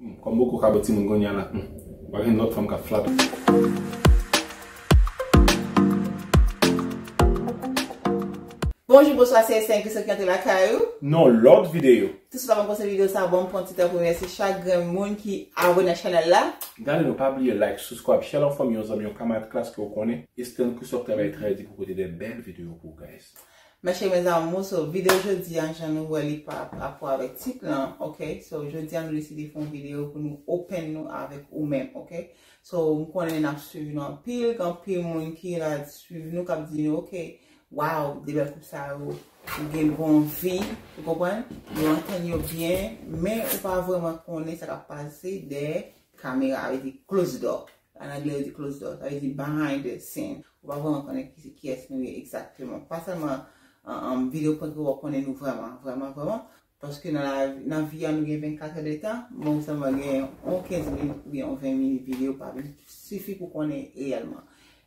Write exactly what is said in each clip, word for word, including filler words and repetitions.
Hmm, kòm boko ka bò timoun kounye a la. Hmm. Pa gen lòt fanm k ap flape. Bonjou, bonswa, se Senk Kristo ki antre lakay ou. Non, lòt videyo. Touswit avan m kòmanse videyo sa, bon, m pran ti tan pou remèsye chak grenn moun ki abòne ak chanèl la. Gade nou, pa bliye like, subscribe, share l an fanmi, yon zanmi, yon kamarad klas ke w konnen. Estelle Christophe travay trè di pou pote de bèl videyo pou w, guys. Mes chers, mes amours, so, videyo jodi a, jan nou wè li pa rapò avèk tit lan, ok? So, jodi a, nou deside fè yon videyo pou nou open nou avèk ou menm, ok? So, m konnen n ap swiv nou anpil, gen anpil moun ki la swiv nou, k ap di nou, ok, waw, de bèl koup sa yo, yo gen bon vi, ou konprann? Yo antann yo byen, men ou pa vrèman konnen sa k ap pase dèyè kamera, sa vle di closed door. An anglè, yo di closed door, sa vle di behind the scene. Ou pa vrèman konnen ki, kiyès nou ye egzakteman. Pa sèlman an, an videyo prank yo w ap konnen nou vrèman, vrèman, vrèman. Paske nan la, nan vi a, nou gen vennkat è de tan, men ou sèlman gen yon kenz minit oubyen yon ven minit videyo pa vin sifi pou konnen reyèlman.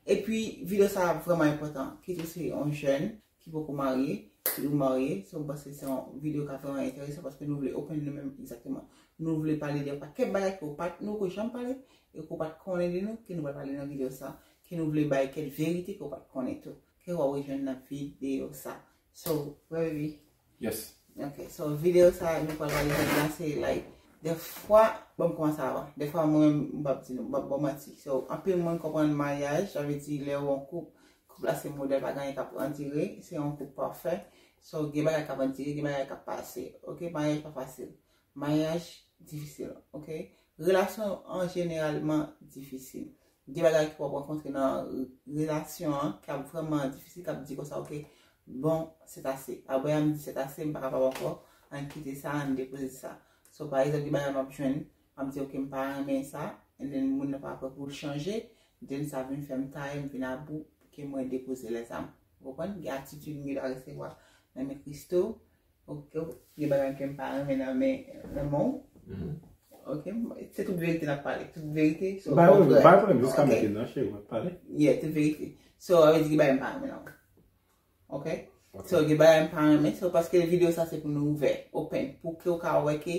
Epi, videyo sa a vrèman enpòtan. Kit ou se yon jèn ki poko marye, kit ou marye, so m panse se yon videyo k ap vrèman enteresan paske nou vle open nou menm egzakteman. Nou vle pale de yon pakèt bagay ke w pa t, nou poko janm pale, e ke w pa t konnen de nou, ke nou pral pale nan videyo sa, ke nou vle bay kèk verite ke w pa t konnen tou, ke w ap rejwenn nan videyo sa. So, wè, baby? Yes. Ok, so videyo sa nou pral pale jodi a se, like, dèfwa, bon, m kòmanse avan. Dèfwa mwen menm, m p ap di nou, m p ap ba w manti. So, anpil moun konprann maryaj, sa vle di lè w yon koup, koup la se modèl, pa gen anyen k ap andire, se yon koup pafè. So, gen bagay k ap andire, gen bagay k ap pase. Ok, maryaj pa fasil. Maryaj difisil, ok? Relasyon an jeneralman difisil. Gen bagay ke w ap rankontre nan relasyon an k ap vrèman difisil, k ap di konsa, ok, bon, c'est assez. Apre a, m di c'est assez, m pa kapab ankò, ann kite sa, ann depoze sa. So, pa egzanp, gen bagay m ap jwenn, m ap di, ok, m pa renmen sa, and then moun nan pa prè pou l chanje, then sa vin fè m taye, m vin abou, ke mwen depoze lèzam. Ou konprann? Gen atitid m gen dwa resevwa nan men Christo, ok, gen bagay ke m pa renmen nan men, nan men w. Ok, se tout verite n ap pale, tout verite, so, ba pwoblèm, ba pwoblèm, jiska mete nan cheri, w ap pale. Yeah, tout verite. So, sa vle di gen bagay m pa renmen nan w. Ok? So, gen bagay m pa renmen, so, paske videyo sa se pou nou ouvè, open, pou ke w ka wè ke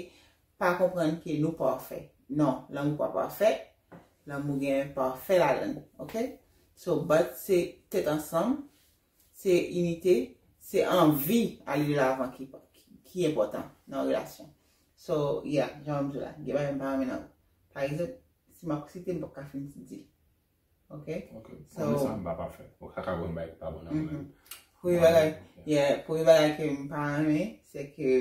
pa konprann ke nou pafè. Non, lanmou pa pafè, lanmou gen pafè ladan l, ok? So, but se tèt ansanm, se inite, se anvi ale de lavan ki, ki, ki enpòtan nan relasyon. So, yeah, jan m di w la, gen bagay m pa renmen nan ou. Pa egzanp, si m ap site, m p ap ka fin di. Ok? Ok. So, konnen sa m pa pafè. Ou ka ka wè m bay pa bon nan mwen. Premye bagay, yeah, premye bagay ke m pa renmen, se ke,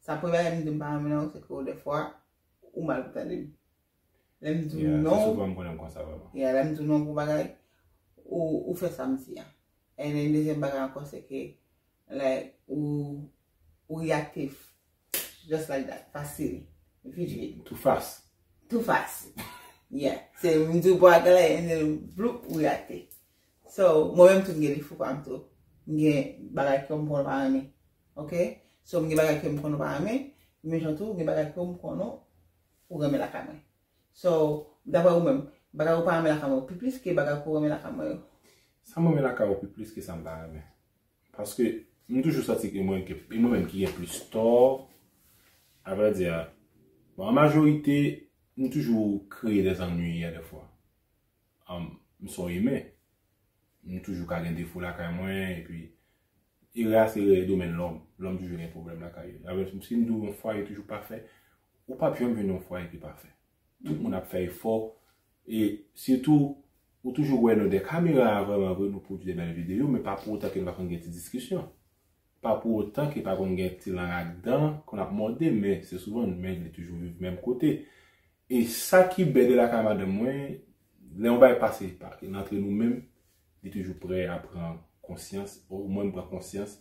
sa premye bagay m di m pa renmen nan ou, se ke ou dèfwa, ou mal pou tande m. Lè m di w non, se souvan m konnen m konsa vrèman. Yeah, lè m di w non pou bagay, ou, ou fè sa m di a. And then, dezyèm bagay ankò, se ke, like, ou, ou reaktif. Just like that. Fasil. Vit, vit. Too fast. Too fast. Yeah. Se, m di w bagay la, and then, bloup, ou reaktif. So, mwen menm tou, m gen defo pa m tou. M gen bagay ke m konn pa renmen. Ok? So, m gen bagay ke m konn ou pa renmen, men jan tou, gen bagay ke m konn ou renmen lakay mwen. So, daprè ou menm, bagay ou pa renmen lakay mwen yo pi plis ke bagay ke w renmen lakay mwen yo? Sa m renmen lakay ou pi plis ke sa m pa renmen. Paske, m toujou santi ke mwen, ke, e mwen menm ki gen plis tò, avrèdi, bon, an majorite, m toujou kreye dèzannui a dèfwa. Um, m se yon imen. M toujou ka gen defo lakay mwen, epi erè a se erè domèn lòm. Lòm toujou gen pwoblèm lakay yo. Avè, si m di w yon fwaye toujou pafè, ou p ap janm jwenn yon fwaye ki pafè. Tout moun ap fè efò, e sitou, ou toujou wè nou dèyè kamera a vrèman vre, nou pwodui de bèl videyo, men pa pou otan ke nou pa konn gen ti diskisyon. Pa pou otan ke pa konn gen ti lang ak dan, konn ap mòde, men se souvan men li toujou viv menm kote. E sa ki bèl de lakay madanm mwen, lè yon bagay pase pa, nan antre nou menm, li toujou prè a pran konsyans, omwen m pran konsyans.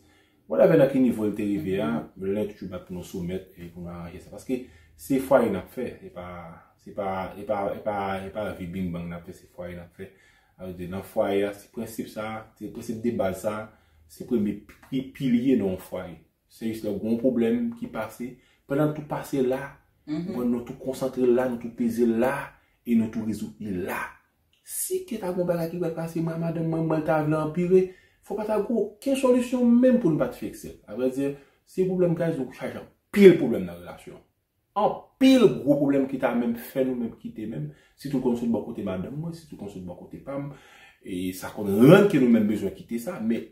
Whatever nan ki nivo l te rive a, men lè toujou bat pou nou soumèt e pou nou aranje sa. Paske se fwaye n ap fè, e pa, se pa, e pa, e pa, e pa vi bing bang n ap fè, se fwaye n ap fè. Alò, nan fwaye a, se prensip sa, se prensip de baz sa, se premye pi-, pilye nan yon fwaye. Se jis lè gen yon pwoblèm ki pase, pandan l tou pase la, ou konprann, nou tou konsantre la, nou tou peze la, e nou tou rezoud li la. Si ke ta gen yon bagay ki pral pase, mwen ak madanm mwen, mwen ta vle anpire, fò pa ta gen okenn solisyon menm pou n pa t fikse l. Avrèdi, se pwoblèm kay, ou chaje anpil pwoblèm nan relasyon. anpil gwo pwoblèm ki ta menm fè nou menm kite menm, sitou l konn sot bò kote madanm mwen, sitou l konn sot bò kote pa m, e sa konn rann ke nou menm bezwen kite sa, men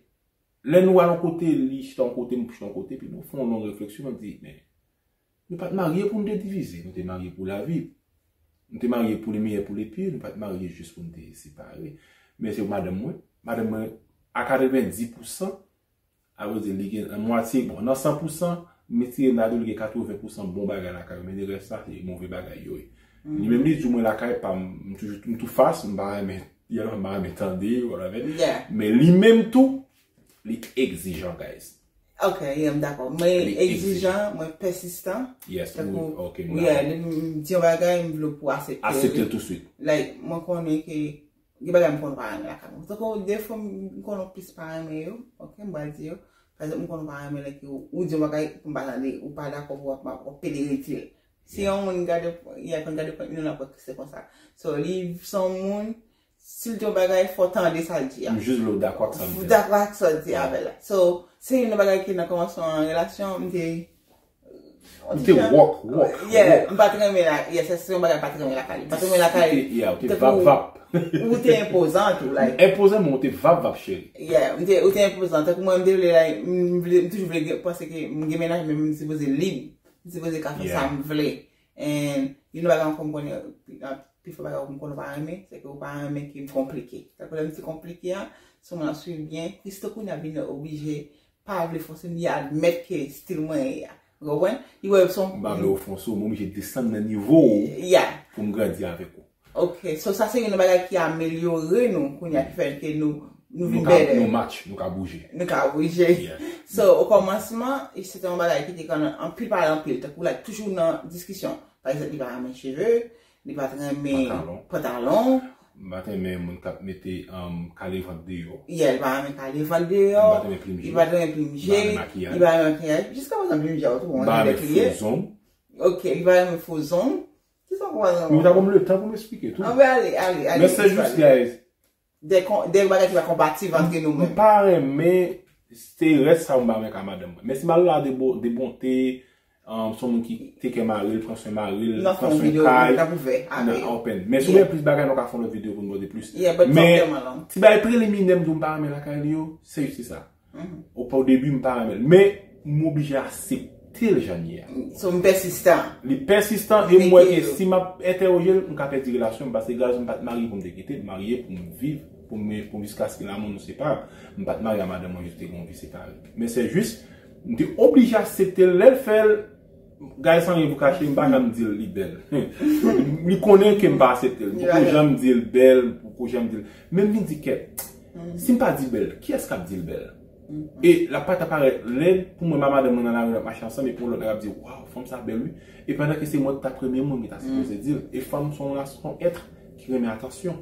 lè nou al yon kote, li chita yon kote, m chita yon kote, epi nou fè yon long refleksyon, nou di, men, nou pa t marye pou nou te divize, nou te marye pou lavi. Nou te marye pou le meilleur, pou le pire, nou pa t marye jis pou nou te separe. Men se madanm mwen, madanm mwen, a katrevenndis pousan, a vrè di, li gen mwatye, bon, nan san pousan, m retire m ta di w li gen katreven pousan bon bagay lakay yo, men le rès la, se move bagay yo ye. Li menm li di mwen lakay pa m, m toujou, m tou fas, m pa renmen, m pa renmen tande, whatever. Men li menm tou, li egzijan, guys. Ok, yeah, m dakò. Mwen egzijan, mwen pèsistan. Yes, tankou, ok, yeah, lè m di yon bagay, m vle pou aksepte. Aksepte l tou swit. Like, mwen konnen ke gen bagay m konnen pa renmen lakay mwen. Tankou de fwa m konnen plis pa renmen yo, ok, m pral di yo. Pa egzanp, m konnen pa renmen lè ke ou di yon bagay pou m pa tande, ou pa dakò pou w ap pede retire l. Si yon moun gade, y ap gade pwen nou nan pwen se konsa. So, li se yon moun, si l di yon bagay, fò w tande sa l di a. M jis vle w dakò ak sa m di a. Dakò ak sa w di avè l la. So, se youn nan bagay ki nan kòmansman relasyon, m te Ou te wòk, wòk. Yeah, m pa t renmen la. Yeah, se se yon bagay m pa t renmen lakay li. M pa t renmen lakay li. Yeah, ou te vap vap. Ou te enpozan tou, like. Enpozan, men ou te vap vap, cheri. Yeah, ou te, ou te enpozan. Tankou mwen, m te vle, like, m vle, m toujou vle gen, panse ke m gen mennaj, men m sipoze lib. M sipoze ka fè sa m vle. And, you know, bagay ankò m konnen, pifò bagay ou konnen ou pa renmen, se ke ou pa renmen ke m konplike. Tankou lè m di konplike a, si w ap swiv byen, Christo kounye a vin oblije pa vle fòse m, li admèt ke stil mwen ye a. Ou konprann? Li wè se yon. M pa vle ofanse w, men m oblije desann nan nivo w pou m grandi avèk ou. Ok, so sa se youn nan bagay ki amelyore nou kounye a ki fè ke nou, nou vin bèlè. Nou match, nou ka bouje. Nou ka bouje. So, o kòmansman, se te yon bagay ki te konn anpil pale anpil, tankou like toujou nan diskisyon. Pa egzanp, li pa renmen cheve, li pa t renmen pantalon. M pa t renmen moun k ap mete kale vant deyò. Yeah, li pa renmen kale vant deyò. M pa t renmen plim je. Li pa t renmen plim je. Li pa renmen makiyaj. Li pa renmen makiyaj. Jiska prezan plim je a ou tou bon. M pa renmen fo zong. Ok, li pa renmen fo zong. Kisa ou pa renmen? Ou ta ban m letan pou m eksplike tou. Anben ale, ale, ale. Men se jis, guys. De bagay ki pa konpatib antre nou menm. M pa renmen se rès sa yo m pa renmen ka madanm mwen. Men si m al la de bonte, Se yon moun ki te kè mari l, pran swen mari l, pran swen kay, nan open. Men si w gen plis bagay, nou ka fè yon lòt videyo pou n poze plis. Men ti bagay preliminè m di w m pa renmen lakay li yo, se jis sa. O debi m pa renmen l. Men m oblije aksepte l jan l ye a. So m pèsistan. Li pèsistan e m wè ke si m ap entèwoje l, m ka pèdi relasyon m paske gaz m pa t marye pou m te kite, m marye pou m viv, pou m, pou jiskaske lanmò nou separe. M pa t marye a madanm mwen jis te gen yon vi separe. Men se jis M te oblije aksepte l lè l fè l. Guys, san anyen pou kache, m pa janm di l li bèl. Li konnen ke m pa aksepte l. M poko janm di l bèl, m poko janm di l. Men m vin di kèt, si m pa di bèl, kiyès k ap di l bèl? E l ap pa ta parèt lèd pou mwen, m ak madanm mwen nan lari, n ap mache ansanm, epi yon lòt nèg ap di, waw, fanm sa bèl wi. E pandan ke se mwen ki ta premye moun ki ta sipoze di l. E fanm se yon ras, se yon èt ki renmen atansyon.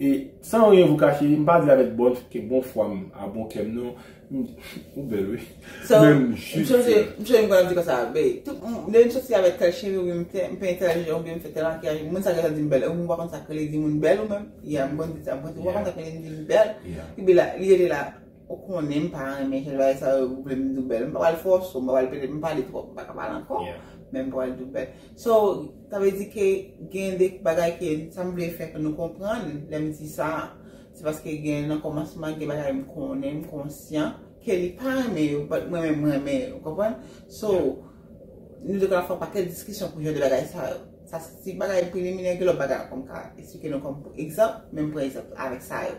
E san anyen pou kache, m pa di avèk bon, ke bon fwa m, a bon kè m non. Ou bèl wi. So, men m jis di. M sonje, m sonje m konn ap di konsa, babe, tout moun, lè m soti avèk tèl cheve oubyen m tè, m penyen tèl je oubyen m fè tèl makiyaj, moun sa gentan di m bèl. Ou pa konn sa k rele di moun bèl ou menm? Yeah, m konn di sa, m konn di ou pa konn sa k rele di m bèl. Epi la, li rete la, ou konnen m pa renmen jan de bagay sa yo, ou vle m di w bèl. M pa pral fòse w, m pa pral pede, m pale twòp, m pa ka pale ankò. Men m pral di w bèl. So, sa vle di ke gen de bagay ke sa m vle fè ke nou konprann lè m di sa, se paske gen nan kòmansman gen bagay m konnen, m konsyan ke li pa renmen yo, but mwen menm m renmen yo, ou konprann? So, nou te ka fè yon pakèt diskisyon pou jan de bagay sa yo. Sa se ti bagay preliminè, gen lòt bagay ankò m ka eksplike nou kòm pou egzanp, men m pran egzanp avèk sa yo.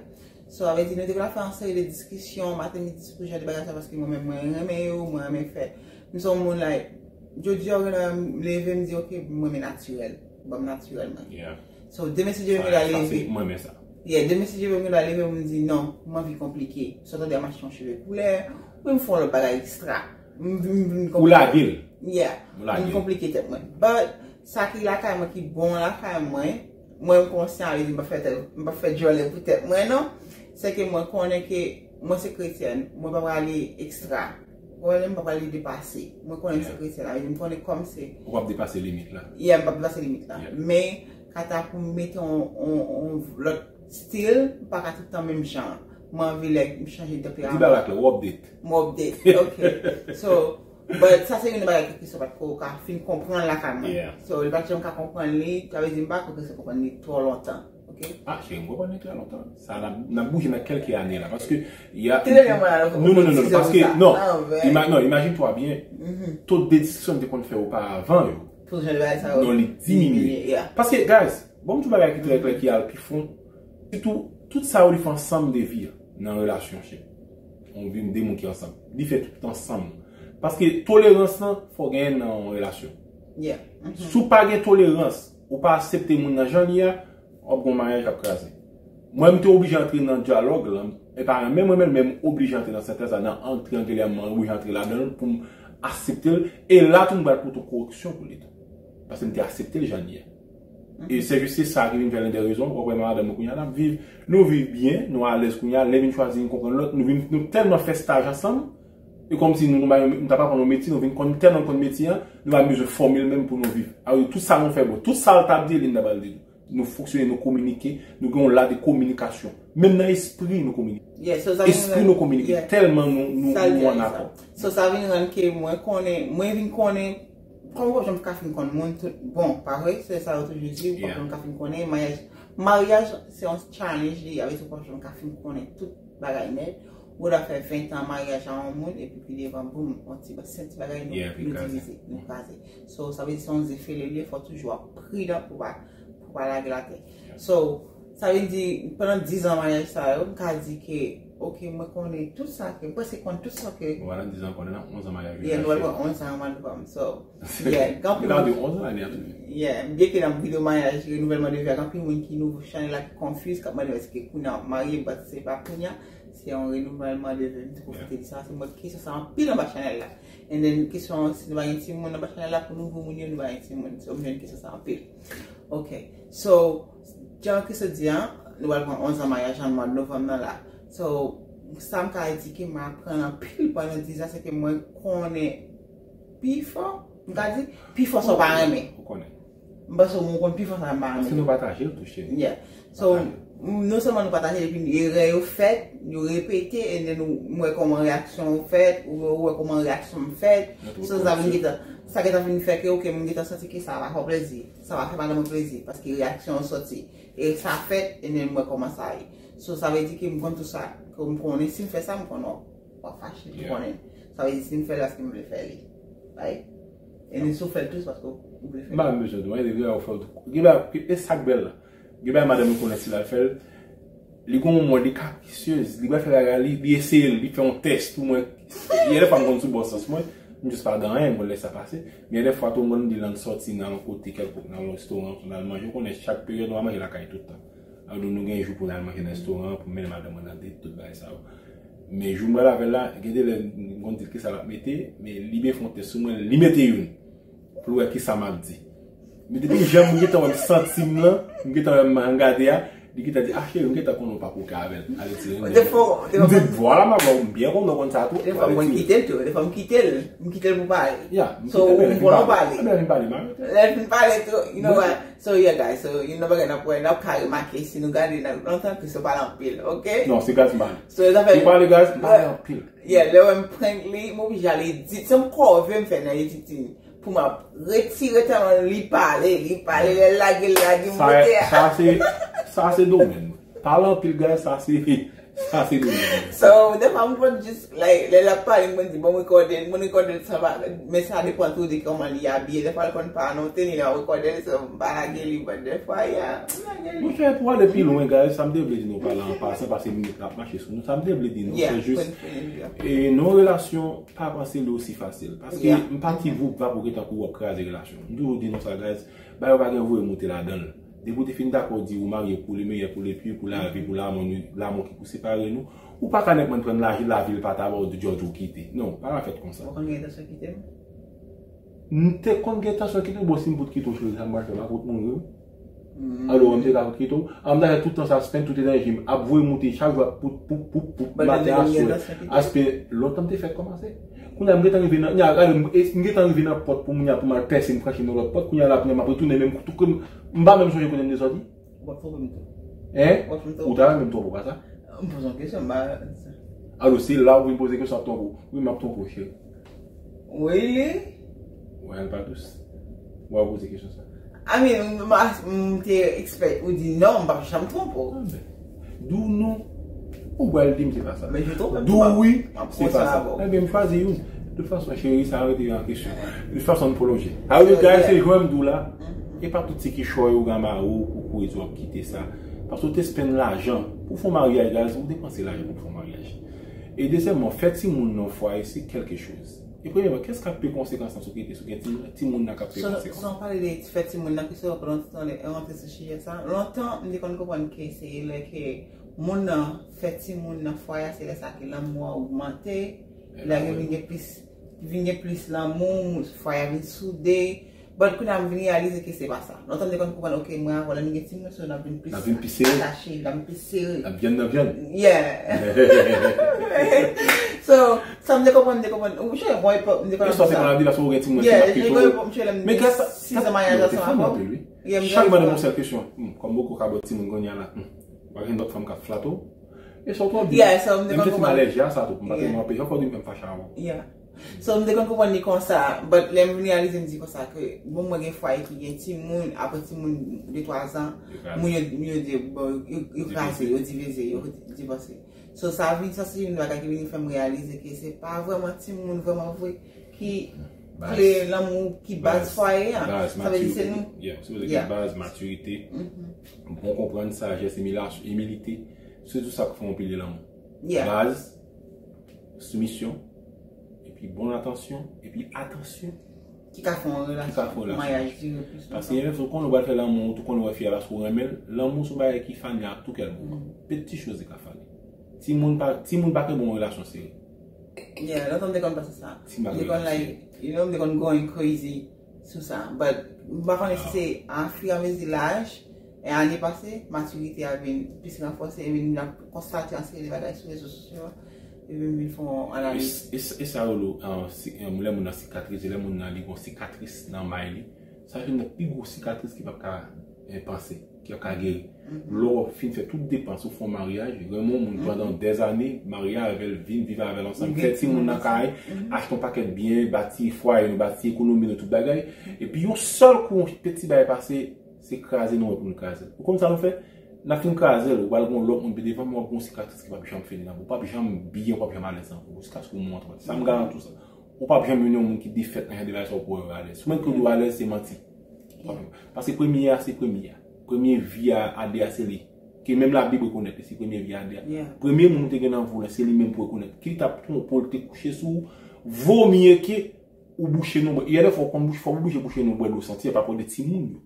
So, sa vle di nou te ka fè yon seri de diskisyon, maten, midi, sou jan de bagay sa, paske mwen menm mwen renmen yo, mwen renmen fè. M se yon moun, like, jodi a ou gen lè m leve, m di, ok, mwen renmen natirèl. Ban m natirèl mwen. So, demen si Dye vle m ka leve. Mwen renmen sa. Yeah, demen si Dye vle m ka leve, m di, non, m anvi konplike. Swa tande m achte yon cheve koulè, oubyen m fè yon lòt bagay ekstra. M vin, m vin konplike. Ou lage l. Yeah. M vin konplike tèt mwen. But, sa ki lakay mwen, ki bon lakay mwen, mwen m konsyan, li di m pa fè tèl, m pa fè djòlè pou tèt mwen non. Se ke mwen konnen ke mwen se kretyèn, mwen pa prale ekstra. Ou konnen m pa prale depase. Mwen konnen m se kretyèn, sa vle di m konnen kòm se. Ou p ap depase limit la. Yeah, m p ap depase limit la. Men, kanta pou m mete yon, yon, yon lòt stil, m pa ka tout tan menm jan. Mwen anvi lè m chanje tanperaman. Di bagay la klè, ou update. M update, ok. So, But sa se youn nan bagay ke Christian pa t ko ka fin konprann lakay mwen. Yeah. So, li pa t janm ka konprann li, sa vle di m pa kwè Christian konprann li twò lontan. Ok? Ah, cheri, m konprann li trè lontan. Sa, n ap, n ap bouje nan kèlke ane la. Paske, y a... Ki lè mwen la, non, non, non, non, paske, non, ima-, non, imagine-toi bien, tout de diskisyon m te konn fè oparavan yo, non, li diminye. Paske, guys, bon, m di yon bagay ki trè klè, ki al pi fon. Sitou, tout sa yo li fè ansanm de vi a, nan relasyon, cheri. On vi de moun ki ansanm. Li fè tout ansanm. Paske tolerans lan, fò genyen nan yon relasyon. Si w pa gen tolerans, ou pa aksepte moun nan jan li a, w ap gen yon maryaj k ap kraze. Mwen, m te oblije antre nan dyalòg lan, e pa renmen mwen menm, men m oblije antre nan sentèz la, nan an, tryangilyèman, m oblije antre ladan l pou m aksepte l. E la tou, m pral pote yon koreksyon pou li tou. Paske m te aksepte l jan li ye. E se jis se sa ki vin fè l enterese, w wè madanm mwen kounye a, n ap viv, nou viv byen, nou alèz kounye a, lè vin chwazi vin konprann lòt, nou vin, nou tèlman fè staj ansanm, e kòmsi nou, nou, nou t ap aprann yon metye, nou vin konn, tèlman konn metye a, nou pa bezwen fòme l menm pou nou viv. Alò, tout sa nou fè bon, tout sa l t ap di, li n t ap al di. Nou fonksyone, nou kominike, nou gen yon la de kominikasyon. Menm nan espri, nou kominike. Espri nou kominike, tèlman nou, nou, nou an akò. So, sa vin rann ke mwen konnen, mwen vin konnen, kòm w p ap janm ka fin konn moun, tout, bon, pa vre? Se sa yo toujou di, w p ap janm ka fin konnen, maryaj, maryaj, se yon challenge li, avè di w p ap janm ka fin konnen tout bagay nèt. Ou ta fè ven tan maryaj a yon moun, epi pi devan, boum, yon ti, se ti bagay nou, nou divize, nou kraze. So, sa vle di se yon ze fele li ye, fò toujou w ap pridan pou pa, pou pa lage l atè. So, sa vle di, pandan diz an maryaj sa yo, m ka di ke, ok, mwen konnen tout sa ke, m prèske konn tout sa ke. Bon, pandan diz an, konnen nan onz an maryaj. Yeah, nou pral pran onz an an mwa novanm. So, yeah, gen anpil moun. Gen onz an ane a tou. Yeah, byen ke nan videyo maryaj, renouvèlman de vi a, gen anpil moun ki nouvo chanèl la ki confuse, k ap mande èske kounye a w ap marye, but se pa kounye a, se yon renouvèlman de vi. M te pwofite di sa, se mwen kesyon sa anpil anba chanèl la. And then, kesyon, si nou pa gen timoun anba chanèl la, pou nouvo moun yo, nou pa gen timoun. So, m jwenn kesyon sa anpil. Ok. So, jan Christian di an, nou pral pran onz an maryaj an mwa novanm nan la. So, sa m ka di ke m aprann anpil pandan diz an, se ke mwen konnen pi fò, m ka di, pi fò sa w pa renmen. Ou konnen. M panse w konn pi fò sa m pa renmen. Paske nou pataje l tou, cheri. Yeah. So, m, non sèlman nou pataje l, epi erè yo fèt, yo repete, and then ou, m wè kòman reyaksyon yo fèt, ou, ou wè kòman reyaksyon m fèt. So, sa vin gentan, sa gentan vin fè ke, ok, m gentan santi ke sa pa fè w plezi. Sa pa fè madanm mwen plezi, paske reyaksyon yo sòti. E sa fèt, and then m wè kòman sa ye. So, sa vle di ke m konn tout sa, ke m konnen si m fè sa, m konnen w ap fache, m konnen. Sa vle di si m fè l, paske m vle fè li. Right? And then si w fè l tou, se paske w vle fè l. M pa menm bezwen di w anyen, depi w fè l tou. Gen bagay, e sa k bèl la. Gen bagay madanm mwen konnen si l al fè l, li gon moman li kaprisyez, li pral fè bagay li, li eseye l, li fè yon tès pou mwen. Gen de fwa m konn sou bò sans mwen, m jis pa di anyen, mwen lè sa pase. Men gen de fwa tou m konn di l ann sòti nan yon kote kèlkonk, nan yon restoran, pou n al manje, ou konnen chak peryòd nou pa manje lakay tout tan. Alò nou gen jou pou n al manje nan restoran, pou m mennen madanm mwen nan date, tout bagay sa yo. Men jou m pral avè l la, gen de lè m konn di l kisa l ap mete, men li byen fè yon tès sou mwen, li mete youn. Pou l wè kisa m ap di. Men depi jan m gentan wè m santi m lan, m gentan wè m gade a, li gentan di, ah cheri, m gentan konnen w pa koke avè l. Ale tire m. M di, vwala, m ap ba w, m byen konnen w konn sa tou. Defwa m konn kite l tou, defwa m kite l, m kite l pou pale. So, m konnen w pale. Lè l fin pale tou, you know what? So, yeah, guys, so, you know, bagay n ap wè, n ap ka remake, si nou gade nan lontan, Christian pale anpil, ok? Non, se guys m pale. So, zafè. Ou pale, guys, m pale anpil. Yeah, lè w wè m prank li, m oblije al edit. Se yon kòve m fè nan editing. Pou m ap retire tèlman li pale, li pale, lè l lage, l lage, m sa, monte a. Sa se, sa se domèn. Pale anpil, guys, sa se, sa se domèn. So, defwa m konn jis, like, lè l ap pale, m konn di, bon, m rekòde l, m konn rekòde l, sa va, men sa depann tou de kòman li abiye. Defwa l konn pa nan teni, lè w rekòde l, so, m pa lage li, but defwa, yeah, m lage li. Monchè, pou ale pi lwen, guys, sa m te vle di nou pale an pasan, paske minit la ap mache sou nou. Sa m te vle di nou, se jis, e nan yon relasyon, pa panse li osi fasil. Paske m pa ti voup va pou gentan kou w ap kraze relasyon. M toujou di nou sa, guys. Bagay yo pa gen voye moute ladan l. Depi w te fin dakò di ou marye pou le meyè, pou le pye, pou lavi, pou lanmou, lanmou ki pou separe nou, ou pa ka nèk mwen pran lavi, lavi l pa ta ba w di jòj ou kite. Non, pa ka fèt konsa. Ou konn gen entansyon kite m? M te konn gen entansyon kite w, bon, si m fout kite w, cheri, sa m pral fè, m a fout mouri wi. Alò, m te ka fout kite w. An m ta fè tout tan sa, spend tout enèji m, ap voye moute, chak jou ap poup, poup, poup, poup, maten a swè. Aspe, lontan m te fèk kòmanse. Kounye a, m gentan rive nan, nya, gade, m, e, m gentan rive nan pòt pou moun ya, pou m al pèse, m franchi nan lòt pòt. Kounye a, la, kounye a, m ap retounen, menm tou ke m, m pa menm sonje kote m te sòti. W ap twonpe m tou. Hein? W ap twonpe m tou. Ou ta renmen m twonpe w, pa sa? M poze yon kesyon, m pa... Alò, se la ou vin poze kesyon, ap twonpe w. Wi, m ap twonpe w, cheri. Really? Wè, l pa dous. Wè, w poze kesyon sa. I mean, m, m, m te expect ou di non, m p ap janm twonpe w. Ah, ben, di w non, ou pral di m se pa sa. Men je twonpe m Di w wi, m ap se pa konsa sa. avè w. Ebyen, m chwazi youn. De tout fason, cheri, sa rete an kesyon. De tout fason, n pwolonje. Sa vle di, Yeah. se jwè m di w la. E pa tout ti kichòy ou gen mari w pou kouri di w ap kite sa. Paske w te spend lajan pou fè yon maryaj, guys, ou depanse lajan pou fè yon maryaj. E dezyèmman, fè timoun nan fwaye se kèlke choz. E premyèman, kès k ap peye konsekans nan sosyete si w gen timoun, timoun nan k ap peye So, konsekans? Sa w pale de fè timoun nan ki sou rantre nan sijè sa. Lontan, m te konn konprann ke se lè ke moun nan fè timoun nan fwaye a, se lè sa ke lanmou an ogmante, lè gen vin gen plis vin gen plis lanmou, fwaye a vin soude. But kounye a m vin reyalize ke se pa sa. Lontan m te konn konprann, ok, mwen avè w lè nou gen timoun, so n ap vin plis N ap vin pi sere. Atache, n ap vin plis sere. N ap vyann nan vyann. Yeah. So, sa m te konprann, m te konprann. Ou chè, bon, epòk, m te konn Sa se konsa. pa la di la, sa w gen timoun Yeah, ki m ap te kite w. konn, m te lè m Men gen gras a sis an maryaj ansanm avè w. Yeah, m Chak mande konn yon sèl kesyon. Hmm, kòm boko ka bò timoun kounye a la. Hmm. Ou pa gen lòt fanm k ap flato. E sa w twò di. Yeah, so m te M konn te ti konprann. Malèz a sa tou. M pa te Yeah. anpeche w fò di m fè m fache avè w. Yeah. So, m te konn konprann li konsa, but lè m vin reyalize, m di konsa ke, bon, mwen gen fwaye ki gen timoun, apre timoun de twa zan, Yo kraze. Moun yo, yo di, bon, yo, yo kraze, Divize. Yo divize, yo divòse. So, sa vin, sa se yon bagay ki vin fè m reyalize ke se pa vrèman timoun vrèman vre ki Baz. Kle lanmou, ki baz Baz. fwaye a. Baz, Sa vle di se matirite. Nou. Yeah, se vle Yeah. Gen baz, matirite, bon konprann, sajès, imilasyon, imilite. Se tou sa k fè yon pilye lanmou. Yeah. Baz, soumisyon, epi bon atansyon, epi atansyon. Ki ka fè yon Ki ka fè yon relasyon, relasyon. Mayaj dire plis Paske yon lè ou konnen ou pral fè lanmou, ou tou konnen ou wè fi a paske ou renmen l, lanmou se yon bagay ki fane a tou kèl moman. Pe ti choz li ka fane. Timoun pa, timoun pa gen bon relasyon sere. Yeah, lontan m te konn panse sa. Timoun pa M te gen konn relasyon like, you know, m te konn growing crazy sou sa. But m pa konnen si se afiramezi laj, e ane pase, matirite a vin plis ranfòse, e vin ap konstate yon seri de bagay sou rezo sosyo, e vin vin fè yon analiz. E, e, e sa yo lo, an, si, an, lè moun nan sikatris, lè moun nan li gon sikatris nan may li, sa vin nan pi gwo sikatris ki p ap ka, eh, panse, ki p ap ka geri. Lè w fin fè tout depans, ou fè yon maryaj, renmen yon moun pandan dèzane, marye avè l, vin viv avè l ansanm, fè timoun nan kay, achte yon pakèt byen, bati fwaye nou, bati ekonomi nou, tout bagay. Epi yon sèl kou, yon peti bagay pase, se kraze nou wè pou nou kraze l. Ou konn sa nou fè? N ap fin kraze l, ou pral gon lòt moun pi devan, men w ap gon sikatris ki p ap janm fini nan, ou p ap janm byen, ou p ap janm alèz ankò, jiskaske w monte. Sa m garanti w sa. Ou p ap janm youn yon moun ki defèt nan jan de bagay sa ou pou wè alèz. Si w mèt kote w alèz, se manti. Paske premye a, se premye a. Premye vi a, a de a, se li. Ke menm Labib rekonèt li, se premye vi a, a de a. Premye moun ou te gen nan vi w la, se li menm pou rekonèt. Ki li t ap twonpe w, li te kouche sou ou, vomye ke ou bouche non bwè. Yè de fwa ou konn bouche, fòk ou bouche bouche non bwè dlo santi, e pa pwòp de timoun yo.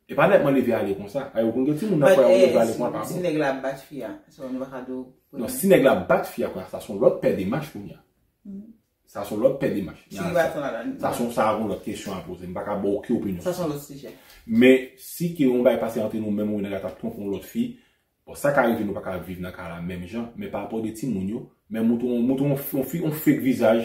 E pa nètman leve ale konsa. Ay, ou konn gen timoun nan fwaye ou leve ale konsa pa bon. Si nèg la bat fi a, so nou pa ka di w. Non, si nèg la bat fi a konsa, sa se yon lòt pè demach kounye a. Sa se yon lòt pè demach. Si li baton ladan. Sa se yon, sa se yon lòt kesyon a poze. M pa ka ba w okenn opinyon. Sa se yon lòt sijè. Men si ke yon bagay pase antre nou menm ou nèg la t ap twonpe yon lòt fi, bon, sa ka rive nou pa ka viv nan ka la menm jan, men pa rapò de timoun yo, men montre yon, montre yon, yon fi, yon fake vizaj,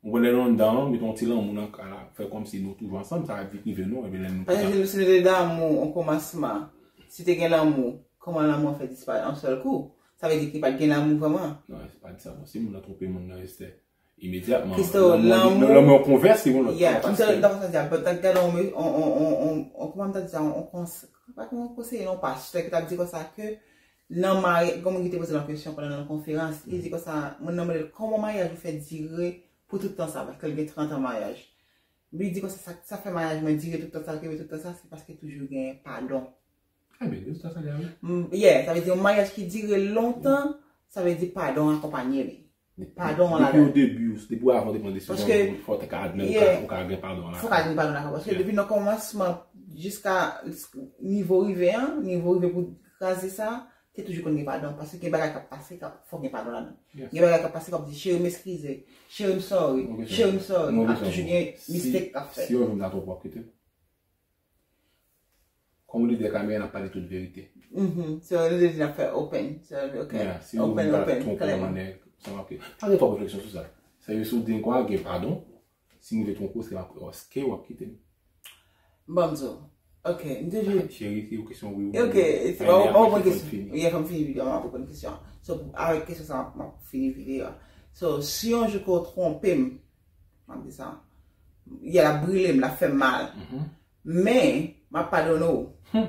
ou konn lè nou anndan, mete yon ti lanmou nan ka la, fè kòmsi nou toujou ansanm, sa vin rive nou, ebyen lè nou Paske si nou te damou an komansman, si te gen lanmou, kòman lanmou an fè disparèt yon sèl kou? Sa vle di ki pa t gen lanmou vrèman. Non, se pa di sa, bon, si moun nan twonpe moun nan, Esther, imedyatman, Christo, lanmou, lanmou an konvèse, yon lòt Yeah, pa paske pase. Lè w konsa, gade yon, yon, yon, yon, kòman m ta di sa, yon kons-, pa yon konseye, yon pastè ki t ap di konsa ke nan mari, gen moun ki te poze l yon kesyon pandan yon konferans, li di konsa, moun nan mande l kòman maryaj ou fè dire pou tout tan sa, paske l gen trant an maryaj. Li di konsa, sa, sa fè maryaj mwen dire tout tan sa, l kenbe tout tan sa, se paske toujou gen padon. Ebyen, de tout sa, sa li a, wi. Mm, yeah, sa vle di yon maryaj ki dire lontan, sa vle di padon akonpanye li. Padon an Depi ladan. O debi, depi avan w te pran desizyon, Paske, fò w te ka admèt, yeah. Ou ka gen padon an. Fò w ka gen padon lakay. Paske Yeah. Depi nan kòmansman jiska nivo rive an, nivo rive pou kraze sa, te toujou konn gen padon. Paske gen bagay k ap pase, k ap, fò gen padon ladan. Yes. Gen bagay k ap pase, k ap di, cheri, m eskize, cheri, m sorry, Ok, cheri, m sorry. Ok, Ap toujou gen si, mistake k ap fèt. Si yon jou m ta twonpe w, w ap kite m. Kòm ou di, de kamera, n ap pale tout verite. Mhm. So, nou te di n ap fè open. So, ok. Yeah, si yon Open, moun pa open, twonpe klèman. Mwen nèg, sa m ap kite. Pa gen twòp refleksyon sou sa. Sa yo sou di m kwa gen padon. Si m te twonpe w, èske m ap, èske w ap kite m? Ban m di w. Ok, m te jwe. Cheri, se yon kesyon wi ou Ok, non. se Fè pa li ou pa apre pran fè kesyon. fini. Yeah, fè m fini videyo, m ap pran kesyon. So, avèk kesyon sa, m ap fini videyo a. So, si yon jou ke w twonpe m, M ap di sa. Yè l ap brile m, l ap fè m mal. Men, m ap padone w.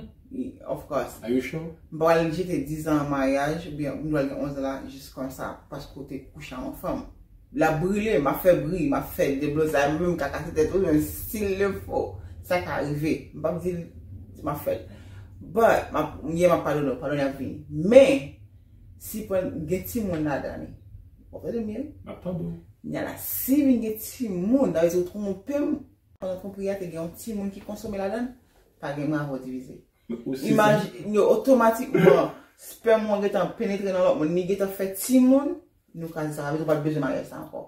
Of course. Are you sure? M pa pral jete diz an an maryaj, oubyen m pral gen onz an la, jis konsa, paske w te kouche ak yon fanm. L ap brile, m ap fè bri, m ap fè deblozay, mwen menm m ka kase tèt ou, men s'il le faut, sa ka rive. M p ap di l, m ap fè l. But, m ap, yè m ap padone w, padone ap vini. Men, si pran, gen timoun ladan li. W ap tande m byen? M ap tande w. Kounye a la, si vin gen timoun, sa vle di ou twonpe m, pandan twonpri a te gen yon timoun ki konsome ladan l, pa gen mwen avè w divize. Imajine, otomatikman, spèm ou an gentan penetre nan lòt moun, li gentan fè timoun, nou kraze sa, sa vle di ou pa t bezwen maryaj sa ankò.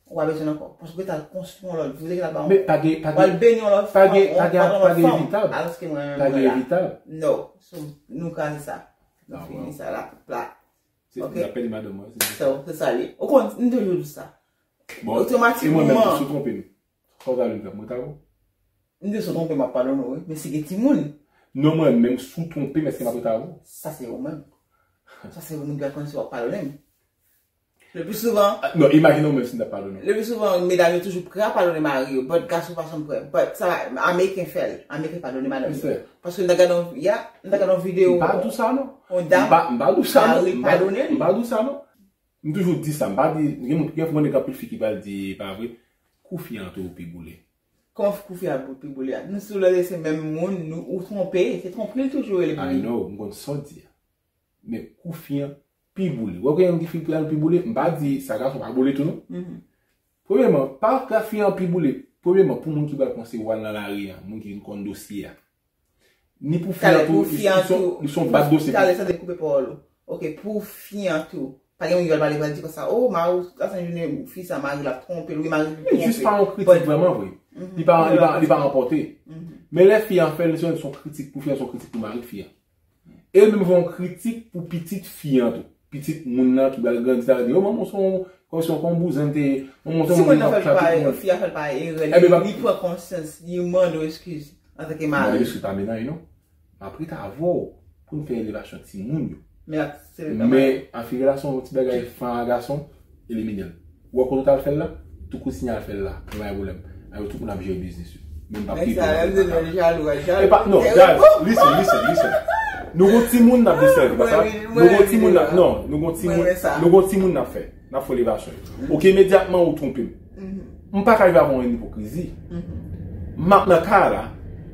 Ou pa bezwen l ankò. Paske ou gentan konstwi yon lòt vi, ou te gentan ba yon, Men pa gen, pa ou al gen, beni yon lòt pa fanm, gen, ou pa gen, pran yon pa lòt gen fanm, evitab. alòske mwen menm Pa mwen gen la. Evitab. No. So, nou kraze sa. Nou Ah, fini wow. Sa la, plat. Se Ok. N ap pèdi madanm mwen. Se So, se sa li. Ou konn, m toujou di sa. Bon, Otomatikman. E mwen menm, si w twonpe m, sa w ta vle m fè? Mwen ta bon? M di si w twonpe m, m ap padone w, wi. Men si gen timoun. Non, mwen menm, si w twonpe m, èske m ap rete avè w? Sa se ou menm. Sa se ou menm ki pral konn si w ap padone m. Le pli souvan, Ah, non, imajine w menm si m t ap padone w. Le pli souvan, medam yo toujou prè a padone mari yo, but gason pa janm prè. But sa, Ameriken fè l. Ameriken padone madanm yo. Misye. Paske m ta gade yon, ya, m ta gade yon videyo. M pa di w sa, non. Yon dam, M pa, m pa di w sa, mari non. M pa, padone l. M pa di w sa, non. M toujou di sa. M pa di, gen moun, gen moun, gen anpil fi ki pral di, pa vre, kou fi an tou pi boule. Kòman kou fi an pi boule a? Nou sou lè se menm moun, nou, ou twonpe, se twonpri l toujou rele I boule. Know, m konn sa w di a. Men kou fi an pi boule. Wè gen yon fi ki pral pi boule, m pa di sa gason pa boule tou, non. Mhm. Premyèman, pa ka fi an pi boule. Premyèman, pou moun ki pral panse w al nan lari a, moun ki vin konn dosye a. Ni pou fi Talè an tou, pou fi an tou. Li son bat dosye. Talè sa te koupe pawòl ou. Ok, pou fi an tou. Pa gen moun ki pral pale, pral di konsa, oh, mari w, la san jounen, fi sa, mari l ap twonpe l, wi, mari l Li jis pa yon kritik vrèman vre. Li pa, li pa, li pa ranpòte. Men lè fi an fè l, se yon kritik pou fi an, se yon kritik pou mari fi an. E l menm fè yon kritik pou pitit fi an tou. Pitit moun nan ki pral grandi, sa di, oh, manman, se yon, kòm se yon, kòm bouzen te, manman, se yon Si moun moun nan k ap fè l pa, chapit mwen. Fi a fè l pa erè, Ebyen, pa- li pran konsyans, li mande w eskiz antanke mari. Eskiz pa menaj, non. M ap rete avè w pou n fè elevasyon timoun yo. Men ap, se pa Men afè relasyon yon ti bagay fanm a gason, elimine l. Ou wè kote w t al fè l la, tou kout sinyal fè l la, nou pa gen pwoblèm. Ayo, tout moun ap jere biznis yo. Men m p ap Men kite sa, w lè m nan di nou jalou, jalou. E pa, non, guys, listen, listen, listen. Nou gon timoun n ap desèvi, pa sa? Mwen, mwen, Nou gon mwen, timoun n ap, mwen, non, nou gon timoun, mwen, sa. Nou gon timoun n ap fè. N ap fè elevasyon. Ok, imedyatman ou twonpe m. M pa ka rive avè yon ipokrizi. M ap nan kay la,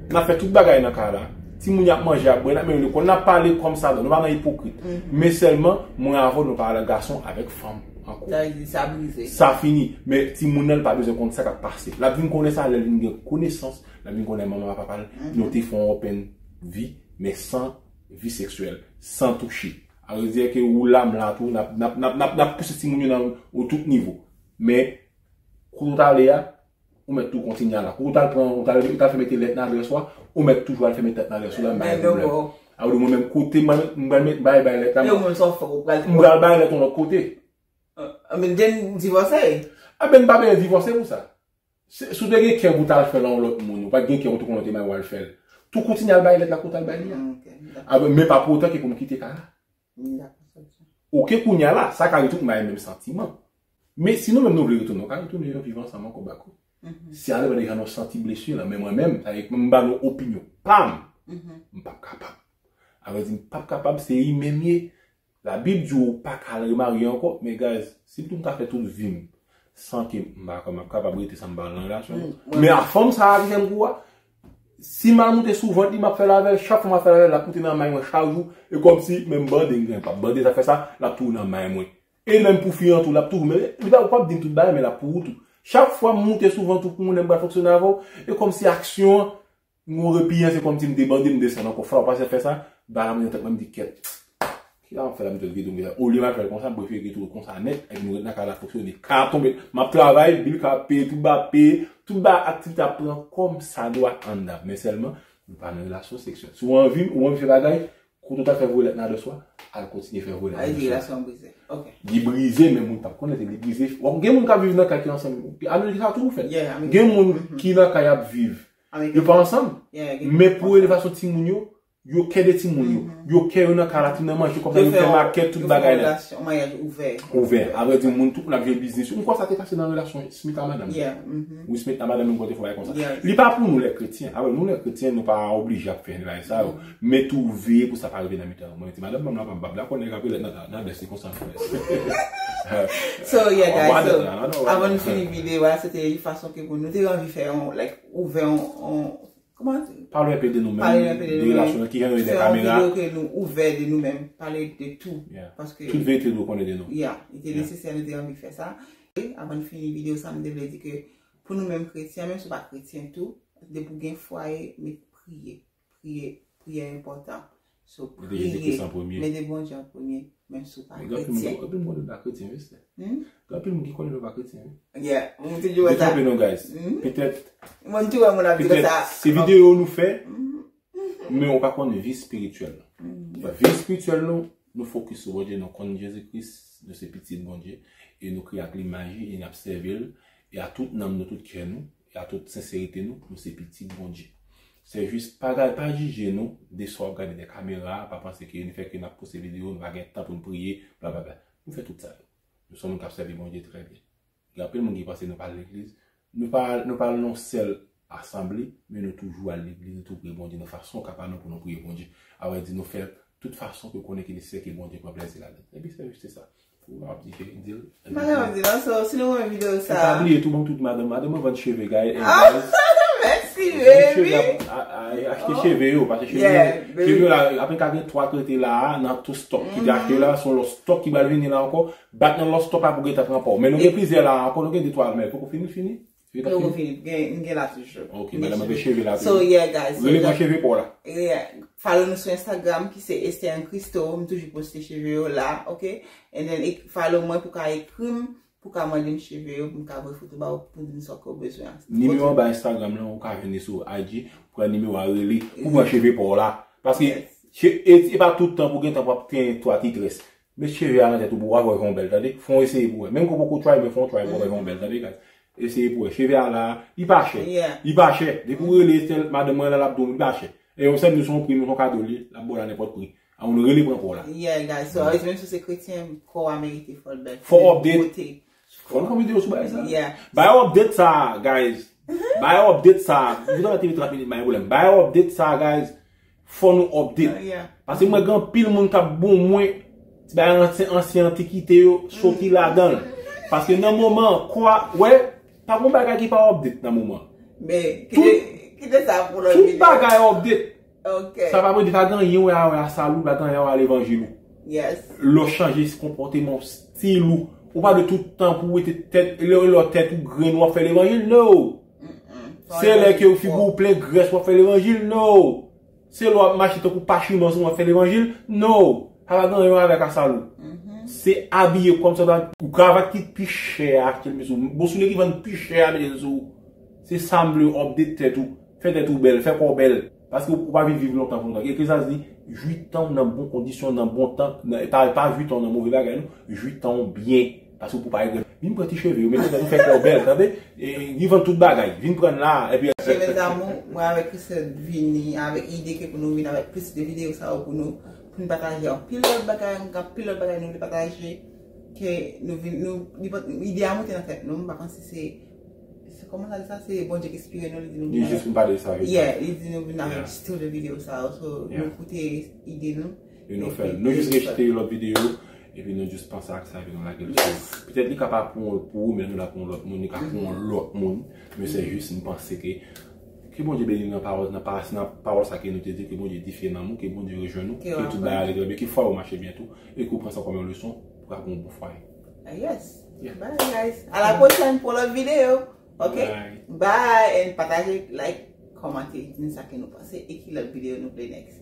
n ap fè tout bagay nan kay la. Timoun y ap manje, y ap bwè, n ap mennen lekòl, n ap pale kòm sa, nou pa nan ipokrit. Men sèlman, mwen avè w, nou pa al gason avèk fanm ankò. Sa vle di sa brize. Sa fini. Men timoun nan, li pa bezwen konn sa k ap pase. L ap vin konnen sa lè l vin gen konesans, l ap vin konnen manman ak papa l, nou te fè yon open vi, men san vi seksyèl, san touche. A vle di ke ou la, m la tou, n ap, n ap, n ap, n ap, n ap pouse timoun yo nan yon tout nivo. Men, kote w t ale a, ou mèt tou kontinye al la. Kote w t al pran, ou t al, ou t al fè mete lèt nan adrès ou a, ou mèt toujou al fè mete lèt nan adrès ou la, m pa gen pwoblèm. A vle di mwen menm kote, mwen, m pral met, bay, bay lèt la, E ou menm sa w fè, ou pral m pral bay lèt yon lòt kote. A, men den divòse. A ben, m pa bezwen divòse pou sa. Se, si w te gen kè pou w t al fè l a yon lòt moun, ou pa t gen kè, ou te konnen w te bay w al fè l. Tou kontinye al bay lèt la kote w t al bay li a. Ok, dakò. A ben, men pa pou otan ke pou m kite kay la. Dakò, sa di. Ok, kounye a la, sa ka retounen bay menm santiman. Men si nou menm nou vle retounen, nou ka retounen nou viv ansanm ankò bako. Si ale pa deja nou santi blesi la, men mwen menm, sa vle di m ba nou opinyon pa m, m p ap kapab. A vle di, m p ap kapab, se imen m ye. Labib di w pa ka al remarye ankò, men guys, si m tou m ta fè tout vi m san ke m pa m ap kapab rete san m pa al nan relasyon. Men a fanm sa a ki fè m kou a, si m al moute sou vant li, m ap fè l avè l, chak fwa m ap fè l avè l, l ap moute nan may mwen chak jou, e kòmsi menm bande m gen, m p ap bande, sa fè sa, l ap toujou nan may mwen. E menm pou fi an tou, l ap toujou, men li pa, ou p ap di m tout bagay, men l ap pou ou tou. Chak fwa m moute sou vant ou pou mounen m pral fonksyone avè w, e kòmsi aksyon an, m gon repiyan, se kòmsi m te bande, m desann ankò. Fò w pase fè sa, bagay la mwen nan tèt mwen, m di kèt. Kisa m ap fè la, m te rete tou, olye m al fè l konsa, m prefere rete konsa nèt, epi nou ret nan kay la fonksyone. Kay ap tonbe, m ap travay, bil kay ap peye, tout bagay ap peye, tout bagay aktivite ap pran kòm sa dwa anndan. Men sèlman, nou pa nan relasyon seksyèl. Si w anvi, ou anvi fè bagay, kote w ta fè voye lèt nan adrès ou a, al kontinye fè voye lèt nan Ay, adrès ou a. Relasyon brize. Ok. Li brize, men moun p ap konnen se li brize. Gen moun k ap viv nan kay ki ansanm. Ameriken sa toujou fèt. Yeah, Ameriken. Gen moun ki nan kay ap viv. Yo pa ansanm. Yeah, gen Men pou elevasyon timoun yo, Yo kè de timoun yo. Yo kè yo nan kay la, timoun nan manje kòb la, yo fè makèt, tout bagay la. Relasyon, maryaj ouvè. Ouvè. Avrèdi, moun, tout moun ap jere biznis yo. M kwè sa te pase nan relasyon Smith a madanm. Yeah, mhm. Will Smith a madanm, m kwè te fè bagay konsa. Yes. Li pa pou nou lè kretyen. Avrè, nou lè kretyen, nou pa oblije ap fè bagay sa yo. Men tou veye pou sa pa rive nan mitan. Mwen, ti madanm, m la, m pa dakò nèg ap rele nan, nan bèse konsa. So, yeah, guys, so, avan nou fini videyo a, se te yon fason ke pou nou te anvi fè yon, like, ouvè yon, yon, kòman? Pale enpe de nou menm, de relasyon nou, ki jan nou ye dèyè kamera. Se yon videyo ke nou ouvè de nou menm, pale de tou. Yeah. Paske tout verite dwe konnen de nou. Yeah, li te nesesè, nou te anvi fè sa. E avan n fini videyo sa, m te vle di ke pou nou menm kretyen, menm si w pa kretyen tou, depi w gen fwaye, men priye. Priye, priyè enpòtan. So, priye, mete Bondye an premye, menm si w pa kretyen. Men gen anpil moun, anpil moun ki pa kretyen, wi, sè. Hmm? Gen anpil moun ki konnen nou pa kretyen, wi. Yeah, mwen te di w sa. Detrope nou, guys. Mhm. Petèt, mwen tou wè moun ap di petèt, sa. Se videyo nou fè, mhm, men ou pa konn vi espirityèl nou. Mhm. Bon, vi espirityèl nou, nou fokis sou Bondye, nou konn Jezi Kris, nou se pitit Bondye, e nou kreye ak limaj li, e n ap sèvi l, e a tout nanm nou, tout kè nou, e a tout senserite nou, nou se pitit Bondye. Se jis, pa gade, pa jije nou de sa w ap gade dèyè kamera, pa panse ke nou fè ke n ap poste videyo, nou pa gen tan pou n priye, blablabla. Nou fè tout sa yo. Nou se moun k ap sèvi Bondye trè byen. Gen anpil moun ki panse nou pa al legliz. Nou pa, nou pa al nan sèl asanble, men nou toujou al legliz, nou toujou priye Bondye nan fason w ka pa nou pou nou priye Bondye. Avrèdi, nou fè tout fason ke w konnen ki nesesè ke Bondye pran plèzi ladan l. Epi se jis sa. Ou ap di ke, di l. M pa gen anvi di non, so, si nou renmen videyo sa. E pa bliye tou, ban m tout madanm. Madanm mwen vann cheve, guys. Ah, mèsi, baby. Vann cheve, a, a, a, achte cheve yo, paske cheve yo, cheve yo la, apre ka gen twa k rete la a, nan tout stòk ki te achte yo la, se yon lòt stòk ki pral vini la ankò. Bat nan lòt stòk la pou gentan pran pa w. Men nou gen plizyè la ankò, nou gen de twa, men poko fini, fini. Yo poko fini, gen, m gen la toujou. Ok, madanm mwen gen cheve la toujou. So, yeah, guys. Rele pran cheve pa w la. Yeah. Follow nou sou Instagram ki se Esther and Christo. M toujou poste cheve yo la, ok? And then, e, follow mwen pou ka ekri m, pou ka mande m cheve yo, pou m ka voye foto ba w, pou di m sa ke w bezwen an. Nimewo anba Instagram lan, ou ka jwenn li sou I G, pran nimewo a, rele, pou pran cheve pa w la. Paske, e, e pa tout tan pou gentan pou ap gen twa ti tres. Met cheve a nan tèt ou, pou w a wè jan w bèl, tande? Fè w eseye pou wè. Menm ke w poko try, men fè w try pou w wè jan w bèl, tande, guys? Eseye pou wè. Cheve a la, li pa chè. Yeah. Li pa chè. Depi w rele Esther, madanm mwen la, l ap di w, li pa chè. E yon sèl nou se yon pri, nou se yon kado li, l ap ba w la nenpòt pri. A moun rele pran pa w la. Yeah, guys. So, always, menm si w se kretyen, kò w a merite fò l bèl. Fò w update. Fò nou fè yon videyo sou bagay sa. Yeah. Bay update sa, guys. Bay update sa. Videyo a te trant minit, pa gen pwoblèm. Bay update sa, guys. Fò nou update. Ah, yeah. Paske mwen gen anpil moun k ap bon mwen, ti bagay ansyen, ansyen antikite yo, soti ladan l. Paske nan moman, kwa, wè, pa gen bagay ki pa update nan moman. Men, kite, kite sa pou lòt videyo. Tout bagay update. Ok. Sa pa vle di pa gen anyen wè a, wè a sal ou, pa gen anyen wè a levanjil ou. Yes. Lè w chanje konpòteman w, stil ou. Ou pa dwe tout tan pou w rete tèt, lè, lè tèt ou grenn, w ap fè levanjil, no. Mm-mm. Se lè ke figi w plen grès w ap fè levanjil? No. Se lè w ap mache tankou pachimans w ap fè levanjil? No. Sa pa gen anyen avèk a sal ou. Se abiye kòmsi w ta, kravat ki pi chè a, achte l mete sou ou. Bon soulye ki vann pi chè a, mete l sou ou. Se sa m vle, update tèt ou. Fè tèt ou bèl, fè kò w bèl. Paske ou pa vin viv lontan pou lontan. Eklezyaste di, jwi tan w nan bon kondisyon, nan bon tan. Nan, pa, pa jwi tan w nan move bagay, non. Jwi tan w byen. Paske ou pou pa regrèt. Vin pran ti cheve yo, mete tèt ou, fè kò w bèl, tande? E, li vann tout bagay. Vin pran l la, epi. Chers mes amours, mwen avèk Christelle vini avèk ide ke pou nou vin avèk plis de videyo sa yo pou nou, pou nou pataje anpil lòt bagay, anpil lòt bagay nou vle pataje. Ke nou vin, nou, li pa, ide a moute nan tèt nou, m pa panse se, se kòman sa di sa, se Bondye ki enspire nou, li di nou vin avèk. Li jis pou pale sa, yeah, li di nou vin avèk still de videyo sa yo, so, nou koute ide nou. E nou fè l. Nou jis rejte lòt videyo, epi nou jis panse ak sa, epi nou lage l sou. Petèt li ka pa pou, pou ou, men nou la pou yon lòt moun, li ka pou yon lòt moun, men se jis m panse ke, ke Bondye beni nou nan pawòl, nan pa, nan pawòl sa ke nou te di, ke Bondye edifye nanm ou, ke Bondye rejwenn ou, ke tout bagay ale trè byen, ke fwaye w mache byen tou, e ke w pran sa kòm yon leson pou ka gen yon bon fwaye. Ah, yes. Yeah. Bye, guys. À la prochaine pour l'autre vidéo. Ok? Bye. Bye, and pataje, like, kòmante, di n sa ke nou panse e ki lòt videyo nou vle next.